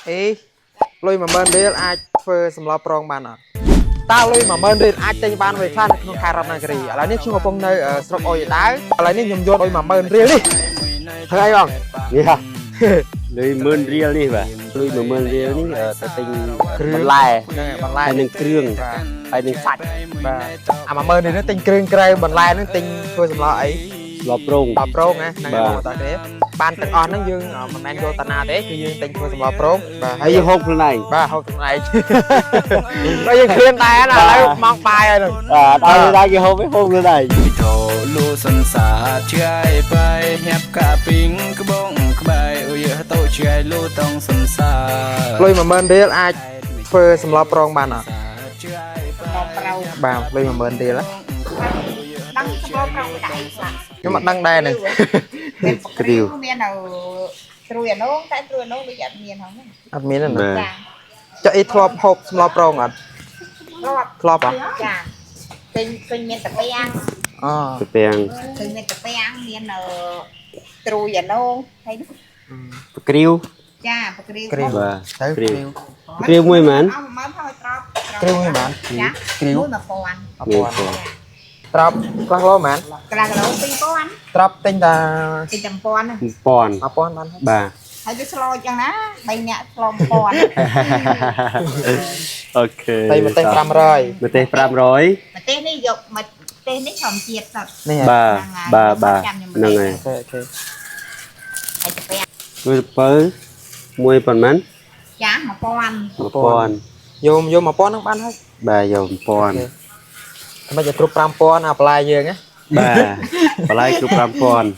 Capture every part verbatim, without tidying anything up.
Ê, lui mơmơn ril ăt phơ sơmlô prong ban ăt. Ta lui mơmơn ril ăt tĕng ban wai klan kơnung khai rap nang kri. Ală anai čung apong nai, ơ, srok oi tao. Ală anai ñum yon lui mơmơn ril anai. Hơi ong. Iya. Lui mơmơn ril anai, bah. Lui mơmơn ril anai, ơ, ta tĕng krưng. Bơlai. Nai, bơlai. Hai nâng krưng. Bah. Hai nâng săč. Bah. A mơmơn ril anai tĕng krưng krơi, bơlai anai tĕng phơ sơmlô ai. Sơmlô prong. Sơmlô prong, ơ, nang. Bah. Mơta kri. Ban tĕng oh nang yơng, ơ, mơnai yơng ta nai tĕ, kơ yơng tĕng phơ sơmlô prong. Bah. Hai yơng hok nai. Bah, hok nai. Bah yơng kren tai na, bah. Lai mong pai na. Ơ, tai na yơng hok, hok nai. Thô lu sân sa čai pai, hiăp ka ping kơbong kơbai, ui yơh tơ čai lu tong sân sa. Lui mơmơn ril ăt phơ sơmlô prong ban ăt. Sơmlô prong. Bah, lui mơmơn ril ăt. Đang sơmlô prong đai. Ñu mă đang đai nai. Kriu. Kriu. Miên nao trui anong, ta trui anong, lui ăt miên hong. Ăt miên nai. Bah. Čak ih tlop hok sơmlô prong ăt? Tlop. Tlop ăt? Čak. Kơ, kơ miên tơpeng. Ơ. Tơpeng. Kơ miên tơpeng, miên nao trui anong. Hai. Kriu. Čak, pơkriu. Kriu. Bah, kriu. Kriu. Pơkriu mui mơ̆n? Ơ, mơ̆n thôi, tlop. Kriu mui mơ̆n? Čak. Kriu. Mui mă puăn. Mă puăn. Mui puăn. Tlop, klah lô mơ̆n? Klah lô pi puăn. Tlop tĕng ta. Tĕng ta puăn. Puăn. Mă puăn mơ̆n. Bah. Hơi kơ sơmlô čang na, bai ngă sơmlô puăn. Ok. Tĕng mơtĕh prăm rơi. Mơtĕh prăm rơi. Mơtĕh anai yơh, mơtĕh anai čom čiăt tơ̆t. Anai hă? Bah, nang, bah, nang bah. Čăm ñu mơtĕh. Nang ai. Ok, ok. Hơi kơ pia. Mui pơ, mui puăn mơ̆n? Čak, mă puăn. Mă puăn. Yôm, yôm mă puăn nang ban hơi. Bah, yôm puăn. Ok. Kơ mă čak grup prăm puăn, a, bơlai yơng, ơ? Bah, bơlai grup prăm puăn.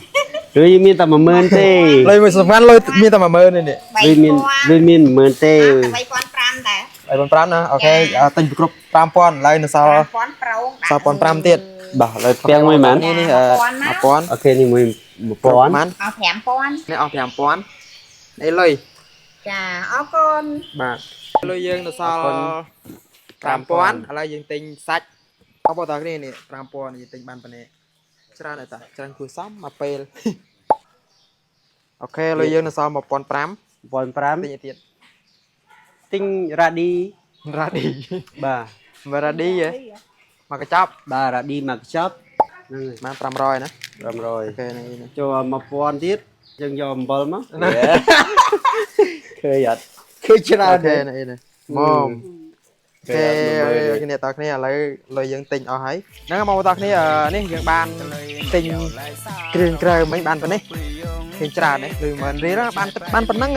Lui miên ta mơmơn tĕ. Lui mui sơmăn lui miên ta mơmơn anai. Lui miên, lui miên mơmơn tĕ. Bai puăn prăm đai. Bai puăn prăm na, ok. Čak. Ơ, tĕng grup prăm puăn, lui nao sa. Prăm puăn prong. Sa puăn prăm tiĕt. Bah, lui pia mui mơ̆n? Anai, anai, ơ, mă puăn. Mă puăn. Ok, anai mui mă puăn. Mơ̆n. Ơ, prăm puăn. Anai, ơ, prăm puăn. Anai lui. Čak, ơ kon. Bah. Lui yơng nao sa. Ơ kon. Prăm puăn, ală yơng tĕng săč. Ơ, pô ta kơ anai, anai, prăm puăn, yơng tĕng ban pơ anai. Črăn ta, črăn kơ săm, apel. Ok, lui yơng nao sa mă puăn prăm. Puăn prăm. Tĕng tiĕt. Tĕng ră đĭ. Ră đĭ. Bah. Mă ră đĭ yơh. Mă kơčăp. Bah, ră đĭ mă kơčăp. Nang. Mă prăm rơi na. Prăm rơi. Ok, anai, anai. Čô mă puăn tiĕt. Jing yôm băl mă. Nah. Iya. Kơ yăt. Kơ črăn. Ok, anai, anai. Mơ̆m. Hmm. Kơ, kơ anai ta kơ anai, ală lui yơng tĕng ôh hơi. Nang mă ta kơ anai, ơ, anai yơng ban tĕng krưng krơi mơ̆n ban pơ anai. Tĕng črăn anai, lui mơ̆n ril na, ban, ban pơ nang.